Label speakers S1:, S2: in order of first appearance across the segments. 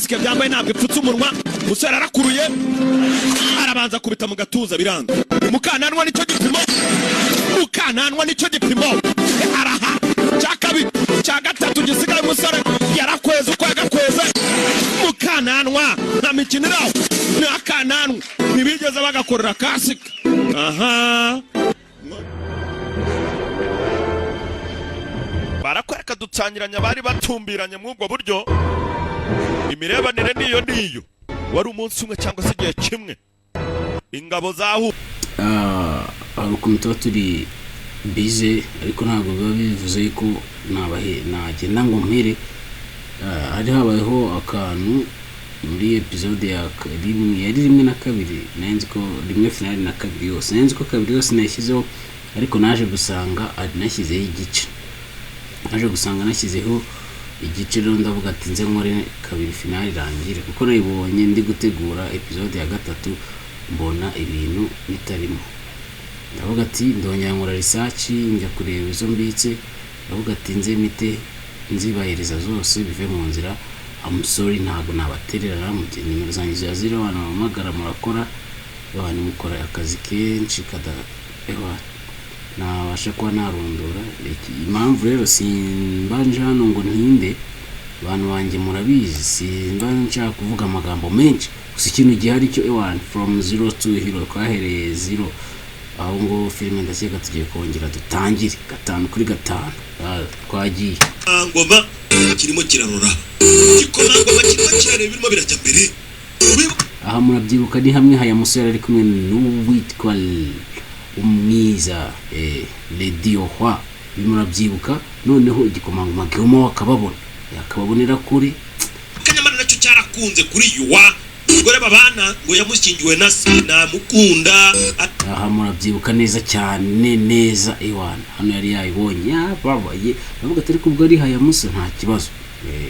S1: Kasike byambaye ntabwo ipfutse umunwa. Umusore arakuruye, arabanza akubita mu gatuza, biranga. Mukananwa nicyo gipimo, mukananwa nicyo gipimo. Araha cya kabiri, cya gatatu gisigaye. Umusore yarakweze uko yagakweze mukananwa, nta mikino iraho, ni akananwa. Ntibigeze bagakorera kasike aha. Barakwereka dutangiranye, abari batumbiranye muri ubwo buryo. Imirebanire niyo niyo wari umunsi umwe cyangwa se igihe kimwe ingabo zahu.
S2: Hari ukuntu tuba turi bize, ariko ntabwo biba bivuze yuko nabahe nagenda ngo mpere. Hari habayeho akantu muri episode ya rimwe, yari rimwe na kabiri. Nari nzi ko rimwe finale na kabiri yose, nari nzi ko kabiri yose nayishyizeho, ariko naje gusanga ari nashyizeho igice. Naje gusanga nashyizeho igice. Rero ndavuga ati nze nkore kabiri finale irangire, kuko nayibonye ndi gutegura episode ya gatatu, mbona ibintu bitarimo. Ndavuga ati ndongera nkora research, njya kureba izo mbitse. Ndavuga ati nze mite nzibahereza zose bive mu nzira. I'm sorry, ntabwo nabatererana mu gihe nimero zanjye ziba ziriho, abantu bahamagara. Murakora, abantu mukora akazi kenshi kada, ewa, nabasha kuba narondora. Impamvu rero simbanje hano ngo ntinde, abantu banjye murabizi, simba nshaka kuvuga amagambo menshi. Gusa ikintu gihari cyo, ewan, from zero to hero, twahereye zero. Aho ngo filime ndakeka tugiye kongera dutangire gatanu kuri gatanu. Twagiye.
S1: Ngoma kirimo kirarora, igikomangoma kirimo kirareba birimo birajya mbere.
S2: Aha murabyibuka, ni hamwe haya musore ari kumwe n'uwitwa umwiza Lady Yohwa. Ibi murabyibuka. Noneho igikomangoma Gihoma akababona, yakababonera kure.
S1: Kanyamara nacyo cyarakunze kuri yuwa umugore babana ngo yamushyingiwe na se namukunda.
S2: Aha murabyibuka neza cyane neza. Ewana, hano yari yayibonye, yababaye, aravuga ati ariko ubwo ari Hayamuso nta kibazo.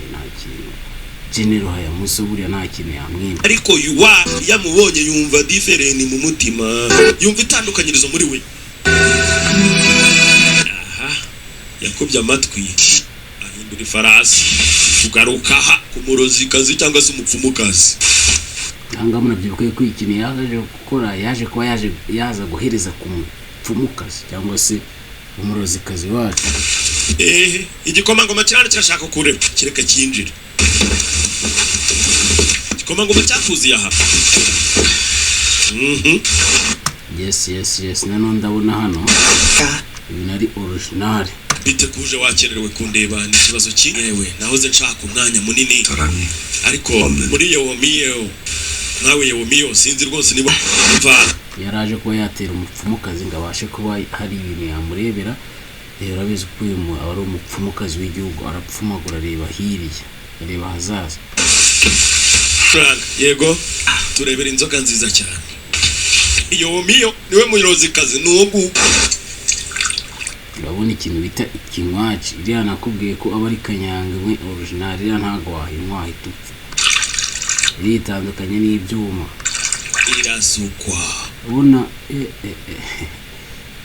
S2: Nta kintu, General Hayamuso buriya nta kintu yamwima.
S1: Ariko yuwa yamubonye yumva different mu mutima, yumva itandukanyirizo muri we. Aha yakubye amatwi, ahindura ifarasi, kugaruka aha ku murozikazi cyangwa se umupfumukazi.
S2: Ahangaha murabyibuka yuko ikintu yaje gukora, yaje kuba yaje yaza guhereza ku mupfumukazi cyangwa se umurozikazi wacu.
S1: Ehe, igikomangoma kirano kirashaka kureba, kireka cyinjire. Igikomangoma cyakuziye aha.
S2: Yes, nanone ndabona hano ibintu ari original.
S1: Bite kuje wakererewe kundeba? Ni ikibazo ki? Yewe, nahoze nshaka umwanya munini, ariko muri yewomiyo nawe yewomiyo sinzi rwose niba mva.
S2: Yaraje kuba yatera umupfumukazi ngo abashe kuba hari ibintu yamurebera. Rero urabizi ko uyu aba ari umupfumukazi w'igihugu, arapfumagura, areba hirya, areba ahazaza.
S1: Frank, yego, turebera inzoga nziza cyane. Yewomiyo niwe murozikazi, ni uwo nguwo.
S2: Urabona ikintu bita ikinywaci, iriya nakubwiye ko aba ari kanyanga imwe original. Iriya ntabwo wayinywa wahita upfa, iritandukanye n'ibyuma.
S1: Irasukwa.
S2: Ubona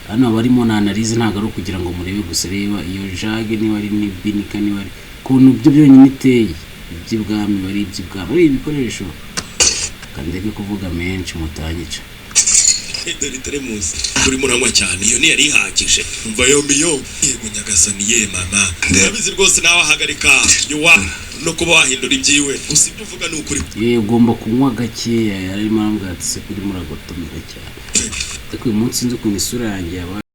S2: hano abarimo na analyse, ntabwo ari ukugira ngo murebe gusa. Reba iyo jug, niba ari n'ibinika, niba ari ukuntu byo byonyine iteye, iby'ibwami bari iby'ibwami, ari ibikoresho. Kandeke kuvuga menshi mutanyica.
S1: Dore teremusi urimo uranywa cyane, iyo ntiyari ihagije. Umva yombi yo, yego nyagasani, ye mama, urabizi rwose nawe ahagarika yuwa no kuba wahindura ibyiwe. Gusa ibyo uvuga ni ukuri.
S2: Ye, ugomba kunywa gakeya. Yarimo arambwira ati se kuri muragotomera cyane, ariko uyu munsi nzi ukuntu isura yanjye yabaye.